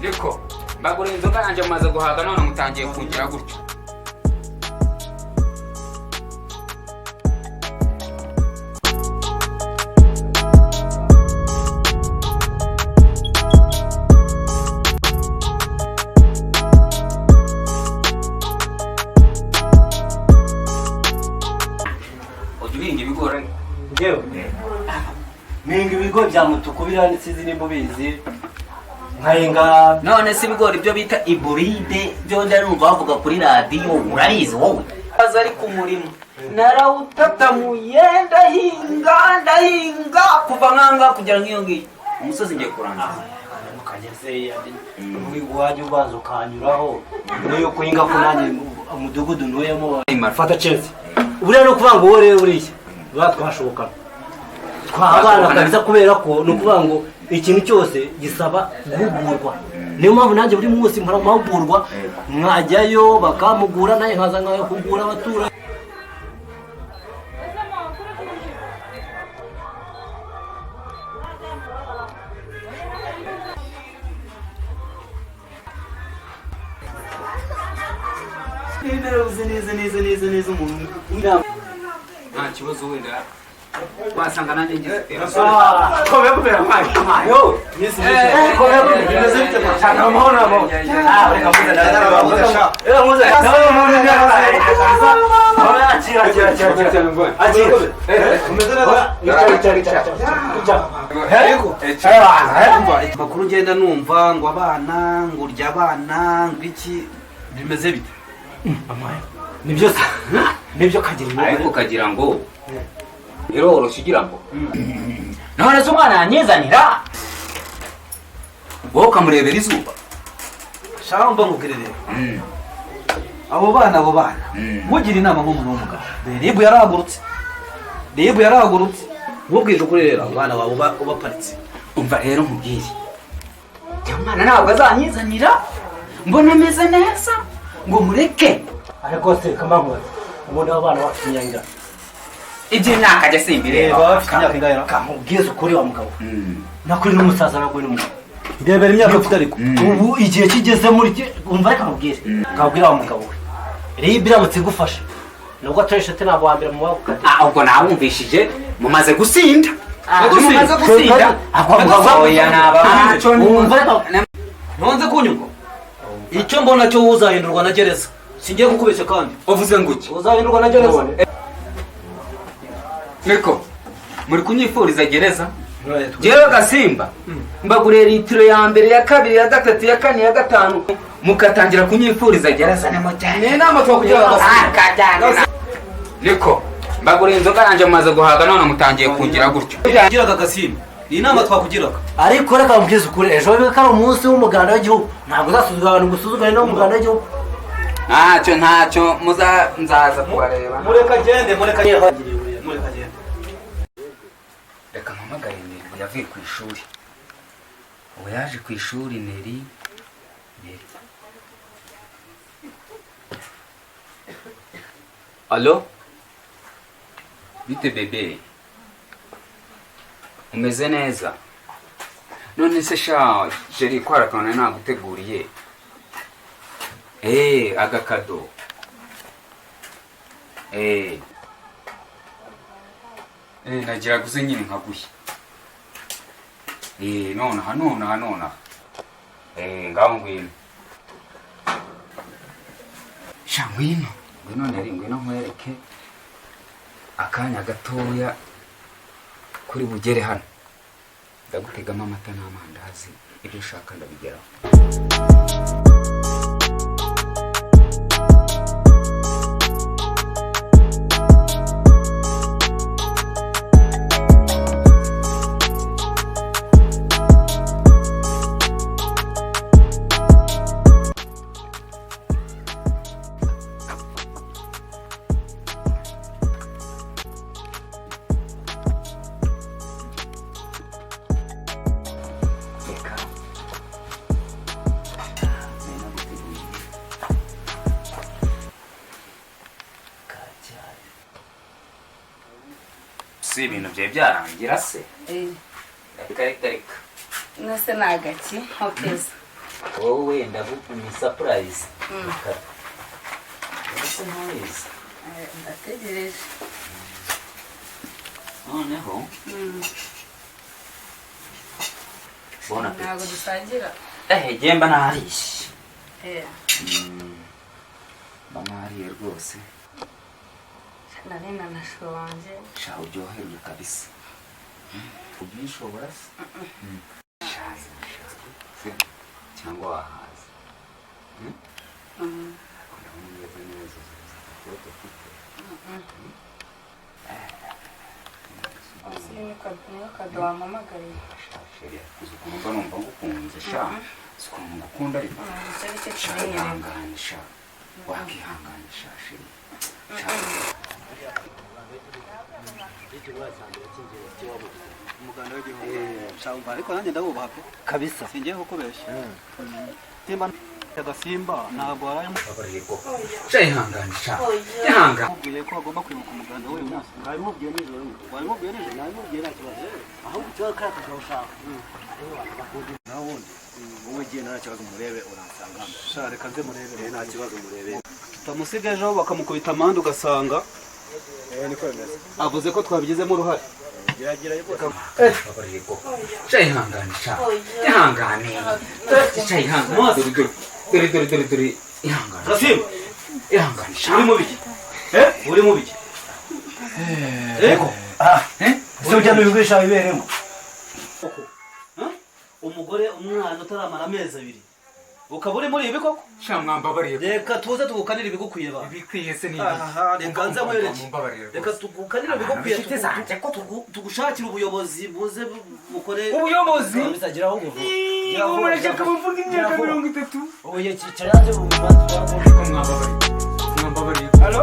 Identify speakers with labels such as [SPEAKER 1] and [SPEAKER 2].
[SPEAKER 1] Niko mbagura inzoga yanjye mumaze guhaga, none mutangiye kungira gutyo. Ujya uhinga ibigori?
[SPEAKER 2] Njyewe mpinga ibigori bya mutuku, biriya sinzi nimba ubizi, nkahinga.
[SPEAKER 3] None se ibigori byo bita iburide byo ndarumva bavuga kuri radiyo, urabizi wowe?
[SPEAKER 1] Aza ari ku murimo, narawutatamuye, ndahinga, ndahinga kuva nkanga kugera nk'iyo ngiyo umusozi ngiye kurangiza.
[SPEAKER 2] Mukageze wajya ubanza ukanyuraho niyo kuhinga, ko nanjye umudugudu ntuyemo. Fata chance, buriya ni ukuvuga ngo wowe rero buriya buriya twashobokana, twabana kabisa, kubera ko ni ukuvuga ngo ikintu cyose gisaba guhugurwa. Niyo mpamvu nanjye buri munsi mpora mu mahugurwa, nkajyayo bakampugura, nawe nkaza nkahugura abaturage.
[SPEAKER 3] Narabuze neza neza neza neza umuntu.
[SPEAKER 1] Nta kibazo, wenda wasanga nanjye ngize.
[SPEAKER 2] Komera, komera, mwayi. Yo, komera, bimeze bite? Shaka amahoro, amahoro. Ah, reka muze, ndaza. Eh, muze. Akira, akira, akira, akira. Akira. Umeze neza? Icara, icara, icara. Icara. Yego.
[SPEAKER 4] Amakuru ngenda numva ngo abana, ngo urya abana, ngo iki, bimeze bite?
[SPEAKER 2] Nibyo se? Nibyo kagira.
[SPEAKER 1] Ariko ukagira ngo biroroshye, ugira ngo none se umwana yanyizanira, wowe ukamurebera izuba?
[SPEAKER 4] Shaka mba nkubwire rero, abo bana, abo bana, mugira inama nk'umuntu w'umugabo. RIB yarahagurutse, RIB yarahagurutse. Nkubwije ukuri rero, abo bana bawe ubaparitse.
[SPEAKER 1] Umva rero nkubwire, ujya mwana ntabwo azanyizanira mbona ameze neza ngo mureke.
[SPEAKER 2] Ariko se kamankubaza, ubundi abo bana bafite imyanya?
[SPEAKER 1] Iby'imyaka ajya simbireba.
[SPEAKER 4] Baba bafite imyaka ingahe?
[SPEAKER 2] Kamubwize ukuri wa mugabo. Nakuri n'umusaza, nabwo ni umugabo.
[SPEAKER 4] Ndebera imyaka ufite ariko.
[SPEAKER 2] Ubu igihe kigeze muri umva, reka nkubwire, nkabwira wa mugabo we, RIB iramutse igufashe nubwo atari inshuti, ntabwo wa mbere mu bagukatiye.
[SPEAKER 1] Ah, ubwo nawumvishije mumaze gusinda.
[SPEAKER 4] Gusinda?
[SPEAKER 1] Mumaze gusinda. Oya, naba
[SPEAKER 2] Wumva, reka.
[SPEAKER 4] Ntonze kunyumva, icyo mbona cyo uzahindurwa na gereza, singiye kukubeshya kandi.
[SPEAKER 1] Uvuze ngo iki?
[SPEAKER 4] Uzahindurwa na gereza.
[SPEAKER 1] Niko muri kunyifuriza gereza? Jewe Gasimba mbaguriye litiro ya mbere, ya kabiri, ya gatatu, ya kane, ya gatanu, mukatangira kunyifuriza gereza? Ni mujyane.
[SPEAKER 4] Ni inama twakugira, Gasimba.
[SPEAKER 1] Niko mbaguriye inzoga yanjye mumaze guhaga, none mutangiye kungira gutyo.
[SPEAKER 4] Giraga Gasimba, ni inama twakugiraga.
[SPEAKER 2] Ariko reka nkubwize ukuri, ejo ko ari umunsi w'umuganda w'igihugu, ntabwo uzasuzugura abantu ngo usuzugure n'umuganda w'igihugu.
[SPEAKER 1] Ntacyo, ntacyo, muza nzaza kubareba.
[SPEAKER 4] Mureka agende, mureka agende, mureka agende.
[SPEAKER 1] Reka mpamagare Neri, ubu yavuye ku ishuri, ubu yaje ku ishuri. Neri, Neri, allo, bite bébé? Umeze neza? None se sha chéri, ko hari akantu nari naguteguriye, agakado, nagira guze nyine nkaguhe, nonaha, nonaha, nonaha, ngaho ngwino sha, ngwino, ngwino Neri, ngwino nkwereke akanya gatoya kuri bugere hano, ndagutegamo amata n'amandazi, ibyo ushaka ndabigeraho. Reka nari naguteguriye kacyayi, si ibintu byari byarangira se? Reka, reka, reka.
[SPEAKER 5] Mwese ni agaki nkokeza.
[SPEAKER 3] Wowe ndavuga ni surprise. Ese ntubizi?
[SPEAKER 5] Ndategereje.
[SPEAKER 3] Noneho bon
[SPEAKER 5] Ntabwo
[SPEAKER 3] appétit.
[SPEAKER 5] dusangira.
[SPEAKER 1] Jye mba nariye. Mba nariye rwose.
[SPEAKER 5] Nari nanashonje.
[SPEAKER 1] Sha, uryoherwe kabisa. Ubyishobora se? Shaza, shaza. Cyangwa wahaza? Ndabona umeze neza, uzi ufite.
[SPEAKER 5] Ese iyi niyo kado wampamagariye?
[SPEAKER 1] Sha chérie, uzi ukuntu mba numva ngukunze sha? Uzi ukuntu ngukunda ariko?
[SPEAKER 5] Ntabwo icyo ari cyo
[SPEAKER 1] Sha,
[SPEAKER 5] kimenyereye.
[SPEAKER 1] ihangane sha. Wakihangane sha chérie. Sha.
[SPEAKER 4] Umuganda w'igihugu shamba, ariko nanjye ndawubaha pe.
[SPEAKER 2] Kabisa.
[SPEAKER 4] Singiye kukubeshya, simba agasimba ntabwo waraye.
[SPEAKER 1] Mbabarire koko. Sha, ihangane sha. Ihangane.
[SPEAKER 4] Mubwiye ko agomba kwibuka umuganda w'uyu munsi.
[SPEAKER 2] Wabimubwiye nijoro?
[SPEAKER 4] Wabimubwiye nijoro?
[SPEAKER 2] Nabimubwiye, nta kibazo. Ahubwo ikibazo kariya kagabo ushaka naho ubundi wowe giye nta kibazo, murebe uransanga hano.
[SPEAKER 4] Sha, reka nze murebe.
[SPEAKER 2] Nta kibazo, murebe.
[SPEAKER 4] Tutamusiga ejo bakamukubita amande, ugasanga avuze ko twabigizemo uruhare.
[SPEAKER 2] Geragera rwose.
[SPEAKER 1] Mbabarire koko. Sha, ihangane sha. Ihangane. Sha, ihangane. Dore dore dore dore dore dore, ihangane.
[SPEAKER 2] Gasimba.
[SPEAKER 1] Ihangane sha.
[SPEAKER 2] Uri mu biki? Uri mu biki?
[SPEAKER 1] Yego.
[SPEAKER 2] Ese ujya n'ibigurisha biberemo umugore, umwana utaramara amezi 2, ukaba uri muri ibi koko?
[SPEAKER 1] Sha, mwambabariye.
[SPEAKER 2] Reka tuze tugukanire ibigukwiye ba.
[SPEAKER 1] Ibikwiye se ni
[SPEAKER 2] Aha, reka nze nkwereke.
[SPEAKER 1] Mumbabarire.
[SPEAKER 2] Reka tugukanire ibigukwiye.
[SPEAKER 1] Inshuti zanjye ko
[SPEAKER 2] Tugushakire ubuyobozi buze bukore.
[SPEAKER 1] Ubuyobozi?
[SPEAKER 2] Bizageraho ubu.
[SPEAKER 1] Ubu murashaka muvuga imyaka 30?
[SPEAKER 2] Oya, cyicara yanze.
[SPEAKER 1] Ariko mwambabariye. Mwambabariye.
[SPEAKER 4] Halo.